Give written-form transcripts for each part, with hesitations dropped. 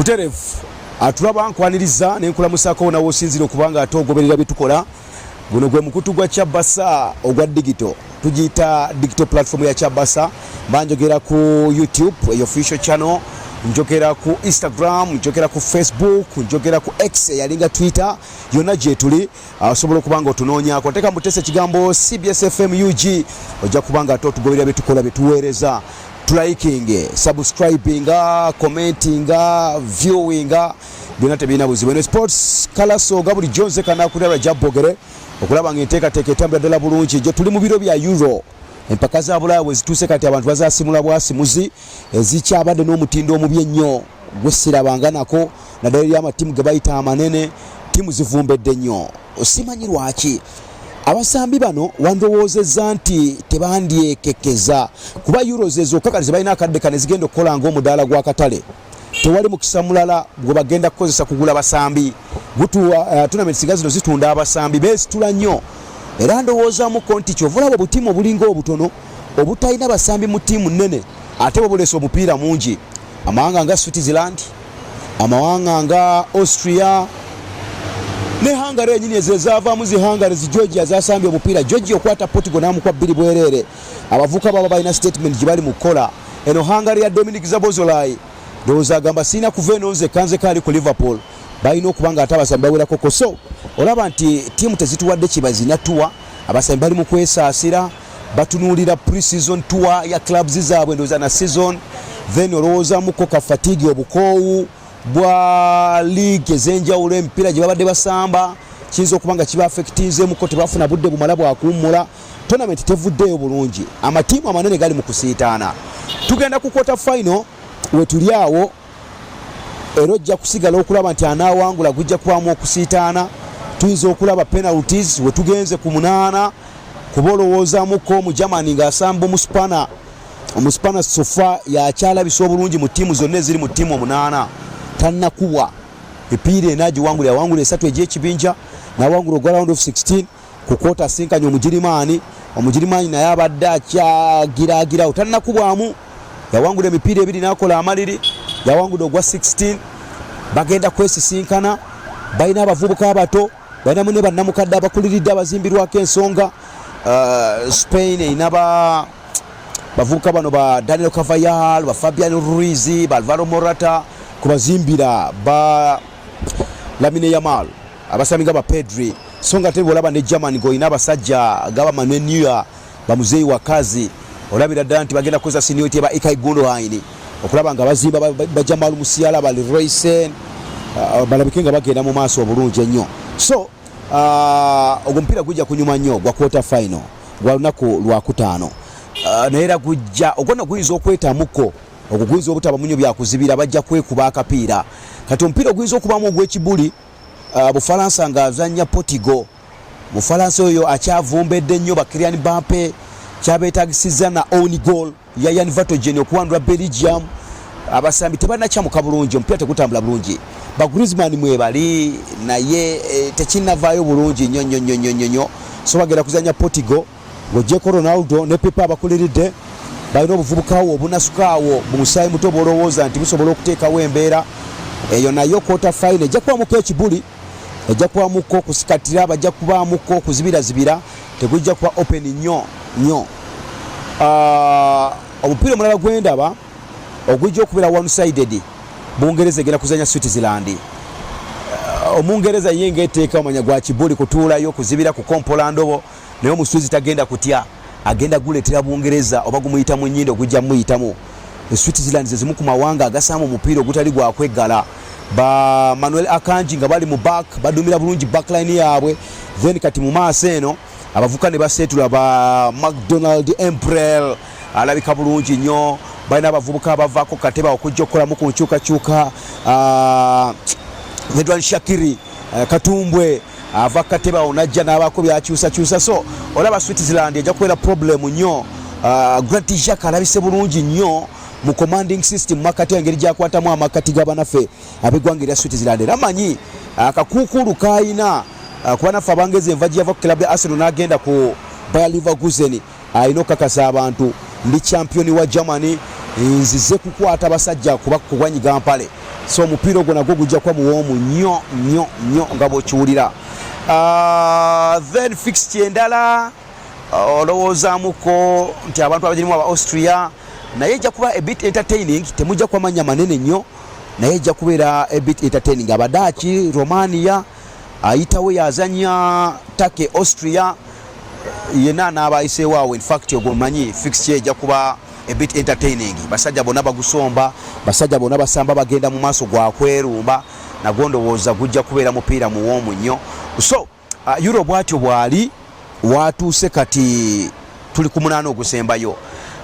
Buterevu atulaba, nkwaniriza nenkulamusaako nawe osinzira okuba nga ate ogoberera byetukola. Guno gwe mukutu gwa Kyabasa ogwa digital, tugiyita digital platform ya Kyabasa. Mba njogera ku YouTube eyo official channel, njogera ku Instagram, njogera ku Facebook, njogera ku X eyalinga Twitter, yonna gyetuli. Osobola okuba nga otunoonyako, teeka mutesa ekigambo CBS FM UG, ojja kuba nga ate otugoberera byetukola, byetuweereza. Tulikinge, subscribinga, commentinga, viewinga, byonna tebirina buzibu. Eno sports kalasoga bulijjo nze kanakulira Rajab Bogere, okulaba nga enteekateeka etambula ddala bulungi. Gye tuli mu biro bya Euro, empaka za Bulaaya bwe zituuse kati abantu bazasimula bwasimuzi ezikyabadde n'omutindo omubi ennyo gwesirabanga nako, naddala eri amatiimu ge bayita amanene. Ttiimu zivumbedde nnyo, simanyi lwaki. Abasambi bano wandowoozezza nti tebandyekekeza kuba Euros ezokka kati zebalina akadde kano ezigenda okukola ng'omudaala gw'akatale. Tewali mukisa mulala gwe bagenda kukozesa kugula basambi. Tournament singa zino zitunda abasambi beesitula nnyo, era ndowoozamuko nti kyova olaba obutiimu obulinga obutono obutalina basambi mu ttiimu nnene ate bwe buleesa omupiira mungi. Amawanga nga Switzerland, amawanga nga Austria ne Hungary enyini, ezo ezavaamu zi Hungary, zi Georgia zasambye omupiira. Georgia okwata Portugal n'amukuba 2-0. Abavubuka baba balina statement gye bali mu kukola. Eno Hungary ya Dominic Szoboszlai, ndowooza agamba sirina kuva eno nze kanzeko ali ku Liverpool. Balina okuba nga ate abasambi bawerako, so olaba nti ttiimu tezituwadde kibazinatuwa. Abasambi bali mu kwesaasira, batunuulira pre-season tour ya clubs zaabwe, ndowooza na season. Then olowoozamuko ka fatigue, obukoowu bwa league ez'enjawulo, emipiira gye babadde basamba kiyinza okuba nga kiba affectinzemuko, tebafuna budde bumala bwakuwummula. Tournament tevuddeeyo bulungi, amatiimu amanene gali mu kusiitaana. Tugenda ku quarter final wetuli awo, era ojja kusigala okulaba nti anaawangula gujja kubamu okusiitaana. Tuyinza okulaba penalties wetugenze ku munaana, kuba olowoozaamuko mu Germany ng'asamba Omuspana. Omuspana so far yakyalabisa obulungi mu ttiimu zonna eziri mu ttiimu omunaana. Tannakubwa epiira ena, agiwangula. Yawangula esatu egy'ekibinja, n'awangula ogwa round of 16. Ku quarter asinkanye Omugirimaani. Omugirimaani naye abadde akyagiragirawo, tannakubwamu. Yawangula emipiira ebiri n'akola amaliri, yawangula ogwa 16. Bagenda kwesisinkana, balina abavubuka abato, balinamu ne bannamukadde abakuliridde abazimbirwako ensonga. Spain erina ba bavubuka bano ba Daniel Carvajal, ba Fabian Ruiz, ba Alvaro Morata, kubazimbira ba Lamine Yamal, abasambi nga ba Pedri. So nga te bwolaba ne Germany ng'olina abasajja gaba Manuel Neuer, bamuzeeyi wakazi, olabira ddala nti bagenda kukozesa seniority ba Ilkay Gundogan okulaba nga bazimba ba Jamal Musiala, ba Leroy Sane, balabike nga bagenda mu maaso obulungi ennyo. So ogwo omupiira gujja kunyuma nnyo gwa quarter final gwa lunaku lwakutaano. Naye era gujja ogwo nno guyinza okwetamuko, ogwo guyinza obutaba munyo byakuzibira, bajja kwekuba akapiira. Kati omupiira oguyinza okubamu ogw'ekibuli, Bufalansa ng'azannya Portugal. Mufalansa oyo akyavumbedde nnyo ba Kylian Mbappe, kyabeetagisizza na own goal ya Jan Vertonghen okuwandula Belgium. Abasambi tebanakyamuka bulungi, omupiira tegutambula bulungi. Ba Griezmann mwebali, naye tekinnavaayo bulungi nnyo nnyo nnyo nnyo nnyo. So bagenda kuzanya Portugal, ng'oggyeko Ronaldo ne Pepe abakuliridde, balina obuvubukawo obunasukaawo mu musaayi muto bwolowooza nti busobola okuteekawo embeera eyo. Nayo quarter final ejja kubamuko ekibuli, ejja kubamuko okusikatira, bajja kubaamuko okuzibirazibira, tegujja kuba open nnyo nnyo. Omupiira omulala gwendaba ogujja okubeera one sided, Bungereza egenda kuzanya Switzerland. Omungereza ye ngaeteeka omanya gwa kibuli, kutuulayo, kuzibira, kukompola ndobo, naye Omuswizi tagenda kutya, agenda guleetera Bungereza oba gumuyita mu nnyindo, gujja muyitamu. Switzerland ze zimu ku mawanga agasamba omupiira ogutali gwakweggala. Ba Manuel Akanji nga bali mu back, badumira bulungi backline yaabwe. Then kati mu maaso eno abavuka ne baseetula, ba McDonald Emprel alabika bulungi nnyo. Balina abavubuka abavaako kateba okujja okukolamu ku nkyukakyuka. Xherdan Shaqiri, Katumbwe ava kateba najja n'abaako byakyusakyusa. So olaba Switzerland ejja kubeera problem nnyo. Granit Xhaka alabise bulungi nnyo mu commanding system makati, engeri gyakwatamu amakati g'abanaffe ab'eggwanga erya Switzerland. Era manyi akakuukulu kayina kuba naffe abangezi enva gyeyava ku club ya Arsenal n'agenda ku Bayer Leverkusen, alina okukakasa abantu ndi champion wa Germany, nzize kukwata basajja kuba kuwanyiga mpale. So omupiira ogwo nagwo gujja kuba muwoomu nnyo nnyo nnyo nga bw'okiwulira. Then fixture endala olowoozaamuko nti abantu abagirimu aba Austria, naye ejja kuba a bit entertaining. Temujja kuba mannya manene nnyo, naye ejja kubeera a bit entertaining. Abadaaki, Romania ayitawo yazanya Turkey, Austria yenna n'abayiseewo awo. In fact, ogwo manyi fixture ejja kuba a bit entertaining. Basajja bonna bagusomba, basajja bonna basamba, bagenda mu maaso gwakwerumba. Nagwo ndowooza gujja kubeera mupiira muwoomu nnyo. So Euro bwatyo bwali watuuse. Kati tuli ku munaana ogusembayo,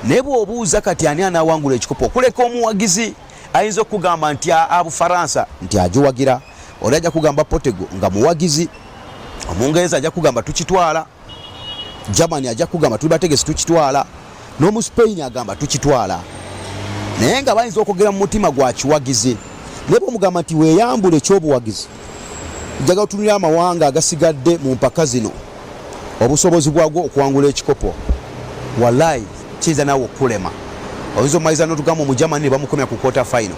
naye bw'obuuza kati ani anaawangula ekikopo, okuleka omuwagizi ayinza okugamba nti Abufaransa nti agiwagira, oli ajja kugamba Portugal nga muwagizi, Omungereza ajja kugamba tukitwala, Germany ajja kugamba tuli bategesi tukitwala, n'Omuspain agamba tukitwala, naye nga bayinza okwogera mu mutima gwa kiwagizi. Naye bwomugamba nti weeyambula ekyobuwagizi, njagala otunulira amawanga agasigadde mu mpaka zino, obusobozi bwagwo okuwangula ekikopo, wallahi kiyinza naawe okukulema. Oyinza omaliza notugamba Omujamani ne bamukomya ku quarter final,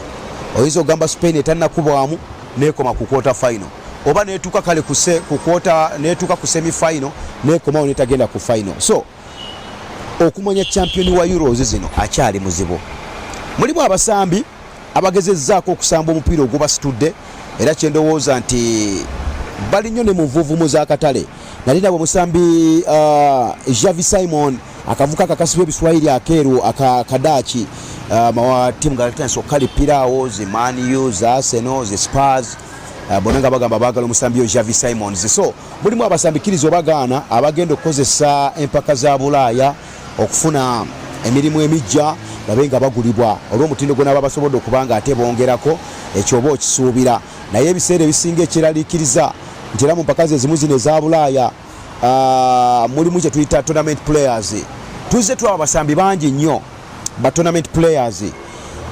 oyinza ogamba Spain etannakubwamu nekoma ku quarter final, oba netuuka kale ku quarter, netuuka ku semi final, nekomawo netagenda ku final. So okumanya champion wa Euros zino akyali muzibu. Mulimu abasambi abagezezzaako okusamba omupiira ogubasitudde, era kyendowooza nti bali nnyo ne mu nvuuvumu z'akatale. Nali nabo omusambi Xavi Simon, akavuka akakasibwa ebiswahili akeeru akadaaki, mawa tiimu nga atandise okukalipiraawo zi Man U, za Arsenal, zi Spurs, bonna nga bagamba baagala omusambi oyo Xavi Simons. So mulimu abasambi, kkiriza obagaana, abagenda okukozesa empaka za Bulaaya okufuna emirimu emijja, babe nga bagulibwa olw'omutindo gwe naba basobodde okuba nga ate bongerako. Ekyo oba okisuubira, naye ebiseera ebisinga ekyeraliikiriza nti era mu mpaka ze ezimu zino eza Bulaaya mulimu kye tuyita tournament players. Tuzze tulaba abasambi bangi nnyo ba tournament players.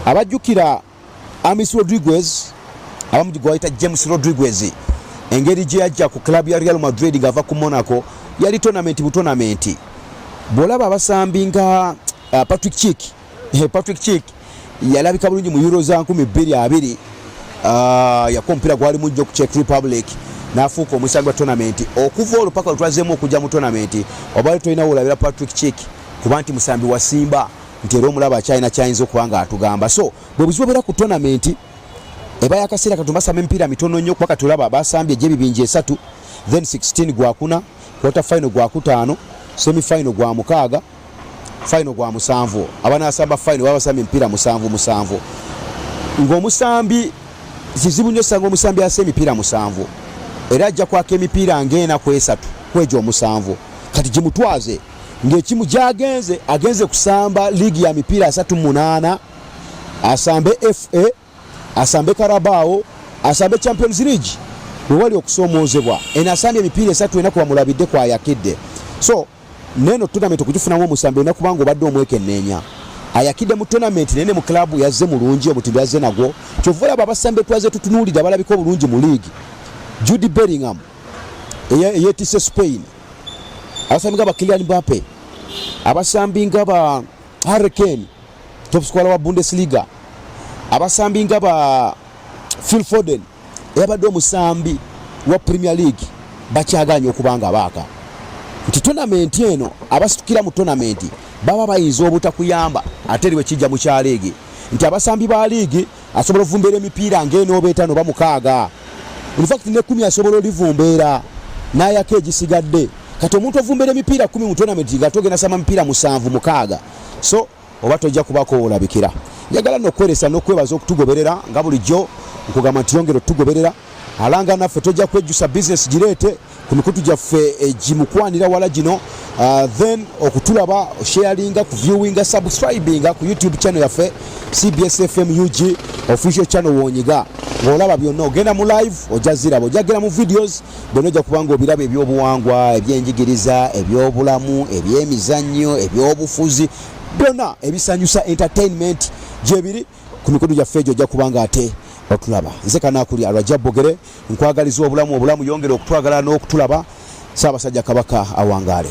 Abajjukira James Rodriguez, abamu gwe bayita James Rodriguez, engeri gye yajja ku club ya Real Madrid ng'ava ku Monaco, yali tournament bu tournament. Bw'olaba abasambi nga Patrick Schick, Patrick Schick yalabika bulungi mu Euro za 2020, yakuba omupiira gwali mujjo ku Czech Republic n'afuuka omusambi wa tournament. Okuva olwo paka lwetwazeemu okujja mu tournament, oba tolina wolabira Patrick Schick kuba nti musambi wasimba nti era omulaba akyalina kyayinza okuba nga atugamba. So bwe buzibu obeera ku tournament, eba yakaseera katono, basamba emipiira mitono nnyo, kuba kati olaba basambye egy'ebibinja esatu, then 16 gwakuna, quarter final gwakutaano, semi final gwa mukaaga, final gwa musanvu. Abanasamba final baba basambye emipiira musanvu musanvu. Ng'omusambi kizibu nnyo osanga omusambi asa emipiira musanvu, era ajja kwaka emipiira ng'ena ku esatu kwegyo omusanvu. Kati gimutwaze ng'ekimu gyagenze agenze kusamba liigi ya mipiira 38, asambe FA, asambe Carabao, asambe Champions League, wewali okusoomoozebwa. Eno asambye emipiira esatu ena kubamulabidde kwayakidde. So neno tournament okugifunamu omusambi olina kubanga obadde omwekenneenya ayakidde mu tournament, naye ne mu club yazze mulungi, omutindo yazze nagwo. Kyova olaba abasambi twaze tutunuulidde abalabika obulungi mu league, Jude Bellingham eyeetisse Spain, abasambi nga ba Kylian Mbappe, abasambi nga ba Harry Kane, top scorer wa Bundesliga, abasambi nga ba Phil Foden eyabadde omusambi wa Premier League, bakyaganye okuba nga baaka nti tournament eno abasitukira mu tournament baba bayinza obutakuyamba. Ate eri bwekijja mu kya liigi nti abasambi ba liigi asobola okuvumbeera emipiira ng'ena oba etaano oba mukaaga, in fact ne 10 asobola olivumbeera n'ayako egisigadde. Kati omuntu ovumbeera emipiira 10 mu tournament nga togenda samba mipiira musanvu mukaaga, so oba tojja kubako olabikira. Njagala nno okweresa n'okwebaza okutugoberera nga bulijjo. Nkugamba nti yongera otugoberera, alanga naffe, tojja kwejjusa. Bizinesi gireete ku mikutu gyaffe egimukwanira wala gino, then okutulaba, sharinga, kuviewinga, subscribinga ku YouTube channel yaffe CBS FM UG official channel. Wonyiga ng'olaba byonna, ogenda mu live ojja ziraba, ojja genda mu videos byonna ojja kubanga obiraba, ebyobuwangwa, ebyenjigiriza, ebyobulamu, ebyemizannyo, ebyobufuzi, byonna ebisanyusa, entertainment gyebiri ku mikutu gyaffe egyo. Ojja kubanga ate otulaba. Nze Kanakuli Alwajja Bogere, nkwagaliza obulamu obulamu, yongera okutwagala n'okutulaba. Ssaabasajja Kabaka awangaale.